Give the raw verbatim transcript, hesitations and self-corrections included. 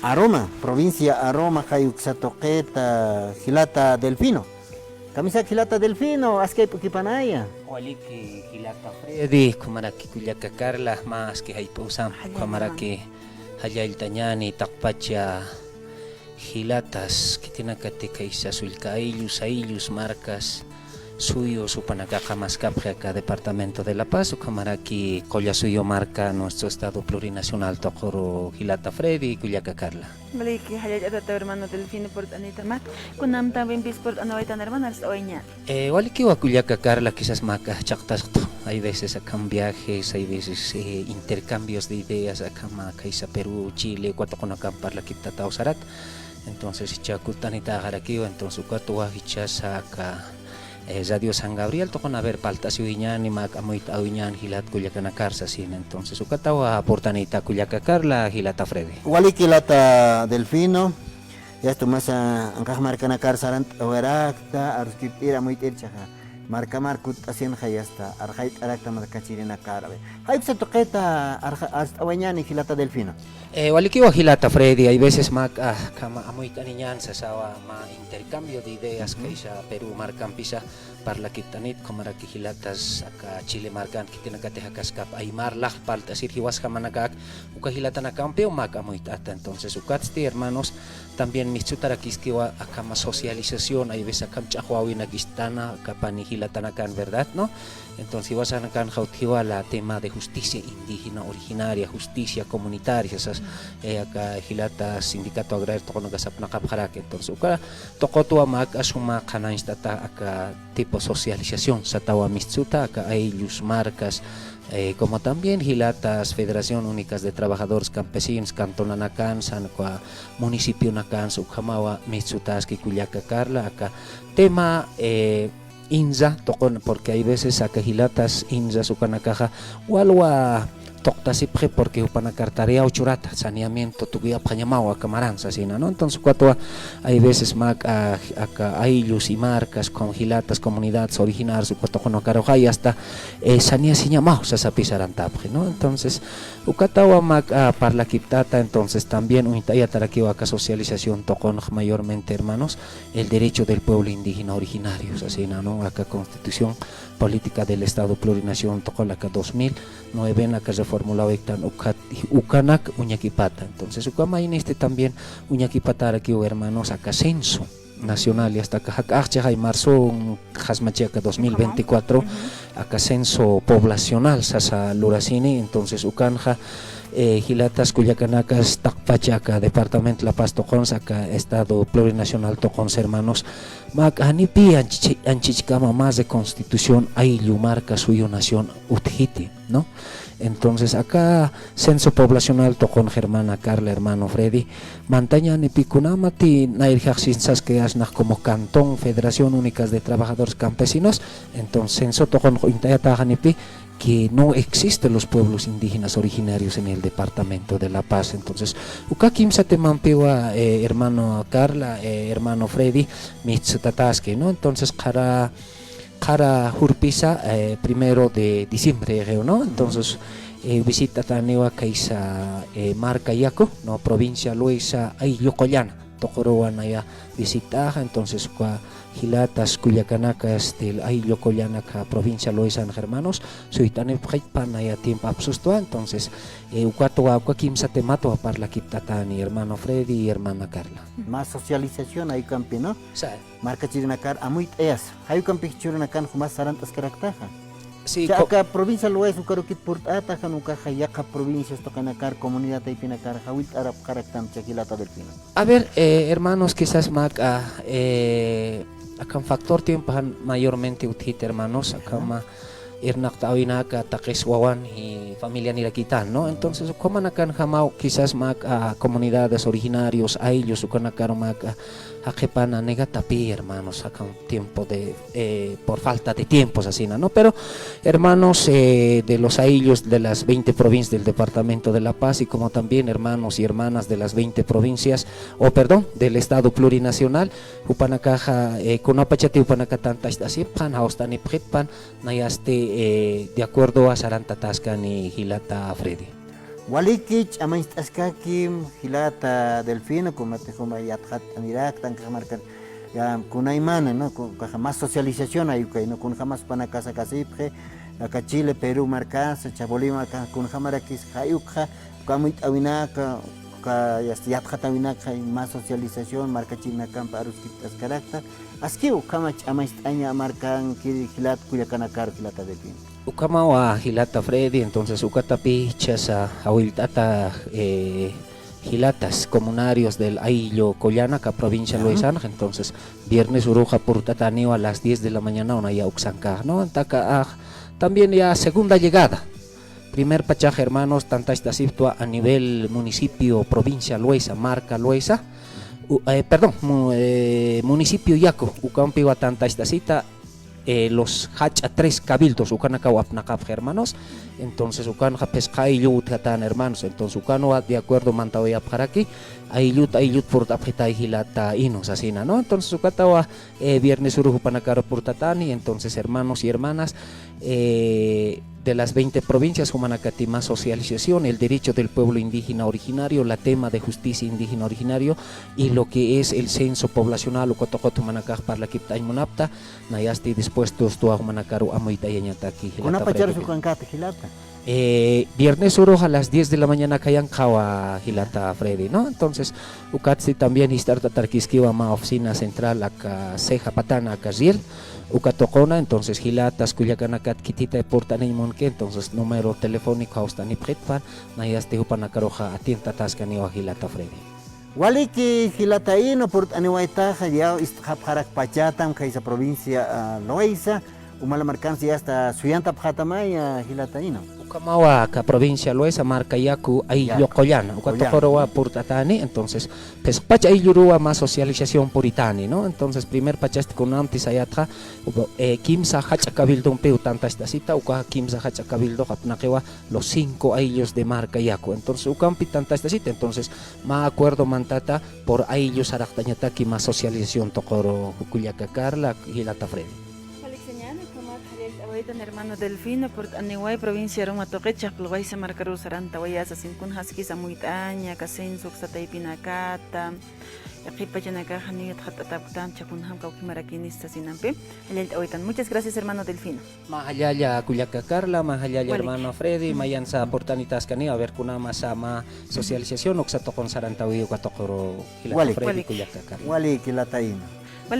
Aroma, provincia Aroma, jay uksa tuqita jilata Delfino. Kamisaki jilata Delfino, askay p'ukipanaya. Waliki jilata Freddy, ukhamaraki kullaka Carla, mä aski jayp'usam, ukhamaraki jallalltañäni taqpacha jilatas, khitinakatix khaysa sullka ayllus, ayllus, markas, suyus, jupanakaxa maskapxi aka departamento de La Paz, ukhamaraki qulla suyu marka nuestro estado plurinacional tuquru jilata Freddy, kullaka Carla. Waliki, jallallt'atata hermano Delfino purt'anitamat, kunam también pis purt'anawaytan hermano, arst'awayañäni. Eh, walikiwa kullaka Carla, quizás mä akha chaqtasqtu, hay veces akham viajes, hay veces, eh, intercambios de ideas, akham khaysa Perú, Chile, uka tuqunakamp parlakiptataw sarat. Entonces, jichha kutt'anitaxarakiwa, entonces, ukatwa jichhasa aka, eh, Radio San Gabriel tuqun a ver parlt'asiwiñäni, mä amuyt'awiñäni jilat kullakanakar sasina. Entonces, ukatawa purt'anita kullaka Carla, jilata Freddy. Waliki jilata Delfino, yasta jumasa anqax markanakar sarant'awarakta, aruskipt'ir, amuyt'ir jichhaxa markamar kutt'asinxa yasta arxayt'arakta markachirinakar. A ver, jay uksa tuqita arxa-, arst'awayañäni jilata Delfino. Eh, walikiwa jilata Freddy, hay veces mä akha, akham amuyt'aniñän sasawa mä intercambio de ideas, khaysa Perú markampisa parlakipt'anit, ukhamaraki jilatas aka Chile markan khitinakatix akaskap aymar laxr parlt'asir jiwasjamanakak, uka jilatanakampiw mä amuyt'ata. Entonces, ukatsti hermanos, también mistsuta rakiskiwa akham socialización, hay veces akham ch'axwäwinak ist'ana, aka pani jilatanakan, ¿verdad? ¿No? Entonces, jiwasanakanxa utjiwa la tema de justicia indígena originaria, justicia comunitaria, sas, eh, aka jilata sindicato agrario tuqunaka sapnaqapxaraki. Entonces, uka tuqutwa mä akha suma qhanañcht'ata aka tipo socialización, satawa mistsuta, aka ayllus, markas, eh, como también jilatas Federación Únicas de Trabajadores Campesinos, cantonanakan, san uka municipionakan, ukhamawa mistsutaski kullaka Carla, aka tema, eh, inza tuqun, porque hay veces aka jilatas inzas ukanakaxa walwa tuqtasipxi, porque jupanakar tareaw churata, saneamiento tukuyapxañamaw aka maran sasina, ¿no? Entonces, ukatwa hay veces mä akha, aka ayllus y markas, con jilatas, comunidades originarias, uka tuqunakaruxa hasta, eh, saneasiñamaw sasapis sarantapxi, ¿no? Entonces, ukatawa mä akha parlakiptata, entonces, también uñt'ayatarakiwa aka socialización tuqunx mayormente, hermanos, el derecho del pueblo indígena originario sasina, ¿no? Aka Constitución Política del Estado Plurinacional tuqul aka dos mil nueve, aka reformulawaytan ukat, ukanak uñakipata. Entonces, uka mayniste también uñakipatarakiw, hermanos, aka censo nacional, y hasta aka jak'axchix ay marzo, jasmachi aka dos mil veinticuatro, aka censo poblacional sasa lurasini. Entonces, ukanxa, eh, jilatas kullakanakas taqpacha aka departamento La Paz tuqunsa, aka estado plurinacional tuqunsa, hermanos, mä akha janipï anchich-, anchichkama más de constitución ayllu, marka, suyu, nación utjiti, ¿no? Entonces, aka censo poblacional tuqunx, hermana Carla, hermano Freddy, mantañänipï kunamati nayrjax sisaskäsnax como cantón, Federación Únicas de Trabajadores Campesinos, entonces, censo tuqunx uñt'ayataxanipï que no existen los pueblos indígenas originarios en el departamento de La Paz. Entonces, uka kimsa temampiwa, eh, hermano Carla, eh, hermano Freddy, mistsutataski, ¿no? Entonces, qhara, qhara jurpisa, eh, primero de diciembre, creo, ¿no? Entonces, eh, visitataniwa khaysa, eh, marka yaku, ¿no? Provincia Loíza, ayllu qullana tuquruwa naya visitaxa, entonces, uka jilatas kullakanakas del ayllu qullana aka provincia Loízanx, hermanos, suyt'anipxitpan naya tiempo apsustwa, entonces, eh, ukatwa, uka kimsa tematwa parlakiptatani, hermano Freddy y hermana Carla. Más socialización jay ukampi, ¿no? Sa- Markachirinakar amuyt'ayasa. Jay ukampix churanakan jumas sarant'askaraktaxa. Sí, cha, co- aka provincia Loíza ukarukit purt'ata, jan ukaxa yaqha provincias tuqinakar, comunidad taypinakar jawillt'arapxaraktam, cha jilata Delfino. A ver, eh, hermanos, quizás mä akha, eh, akham factor tiempo jan mayormente utjit, hermanos, akham irnaqt'äwinaka taqis wawan y familianirakitan, ¿no? Entonces, ukhamakanjamaw quizás mä akha comunidades originarios, ayllus, ukanakar mä akha jaqipana negatapï, hermanos, akham tiempo de, eh, por falta de tiempo, sasina, ¿no? Pero, hermanos, eh, de los ayllus de las veinte provincias del departamento de La Paz y como también hermanos y hermanas de las veinte provincias, o perdón, del Estado Plurinacional, jupanakaxa, eh, kunapachati jupanaka tantacht'asipxan, jawst'anipxitpan, nayasti, eh, de acuerdo a sarantataskani jilata Freddy. Waliki, ch'amañcht'askakim, jilata Delfino, kunatix juma yatxat'aniraktan, kax markan, ya, kunaymana, ¿no? Ku-, kaxa más socialización ayukay, ¿no? Kunjamas jupanakasa kasipxi, aka Chile, Perú markasa, cha Bolivia markasa, kunjamarakis jayukxa, uka amuyt'awinaka, uka, ya, yatxatawinaka, más socialización, markachirinakampi aruskipt'askarakta, aski ukhama ch'amañcht'aña markankiri jilat kullakanakaru jilata Delfino. Ukhamawa jilata Freddy, entonces ukatapï jichhasa jawillt'ata, eh, jilatas comunarios del ayllu Collana, aka provincia Luisanx, entonces viernes uruxa purt'atäniwa a las diez de la mañana, una ya uksankax, ¿no? Aka, ah, también ya segunda llegada. Primer pachax hermanos, tantacht'asiptwa a nivel municipio, provincia Luisa, marca Luisa, u-, eh, perdón, mu-, eh, municipio Yaku, ukampiwa tantacht'asita, eh, los jach'a tres cabildos, ukanakaw apnaqapxi hermanos. Entonces, ukanxa phisqa aylluw utjatän hermanos. Entonces, ukanwa de acuerdo mantawayapxaraki, ayllut, ayllut purt'apxitay jilata Ino sasina, ¿no? Entonces, ukatawa, eh, viernes uruxa jupanakaru purt'atäni. Entonces, hermanos y hermanas, eh, de las veinte provincias, jumanakati más socialización, el derecho del pueblo indígena originario, la tema de justicia indígena originario y lo que es el censo poblacional, uka tuqit jumanakax parlakipt'añ munapxta, nayasti dispuestos tuwa jumanakaru amuyt'ayañataki, jilata Freddy. Kunapacharus ukankati, jilata? Eh, viernes uruxa a las diez de la mañana kayan qhawa, jilata Freddy, ¿no? Entonces, ukatsti también jist'art'atarkiskiwa mä oficina central aka Ceja Patana, aka Riel, uka tuquna, entonces, jilatas kullakanakat khititay purt'aniñ munki, entonces, número telefónico jawstanipxitpan, nayasti jupanakaruxa atiendt'ataskaniwa, jilata Freddy. Waliki, jilata Ino, purt'aniwaytaxa, ya ist'xapxarak pachatam, khaysa provincia, ah, Loaiza, Humala markansa ya está suyantapxatamay, ah, jilata Ino. Ukhamawa aka provincia Loaiza, marca Yaku, ayllu Yaku. Collana, uka Collana. Tuquruwa purt'atäni, entonces, phisqpach aylluruwa mä socialización puritäni, ¿no? Entonces, primer pachasti kunamti sayatxa, eh, kimsa jach'a cabildompiw tantacht'asita, uka kimsa jach'a cabildox apnaqiwa los cinco ayllus de marca Yaku. Entonces, ukampi tantacht'asita, entonces, mä acuerdo mantata, por ayllu saraqt'añataki mä socialización tuquru, kullaka Carla, jilata Freddy. Walik señal, ukhamat jallallt'awaytan hermano Delfino, purt'aniway provincia Roma tuqit, chaqpul Waysa markaru sarantawayasa, sasin kunjaskis amuyt'aña, aka censo uksa taypinakata, qhipachanakaxa niw yatxat'atapktan, kunjam kawkhimarakïnisa sasinampi, jallallt'awaytan. Muchas gracias, hermano Delfino. Mä jallalla kullaka Carla, mä jallalla hermano Freddy, mayansa purt'anitaskani, a ver, kunamasa mä socialización uksa tuqun sarantawi uka tuquru, jilata Freddy, kullaka Carla. Walik, jilata Ino.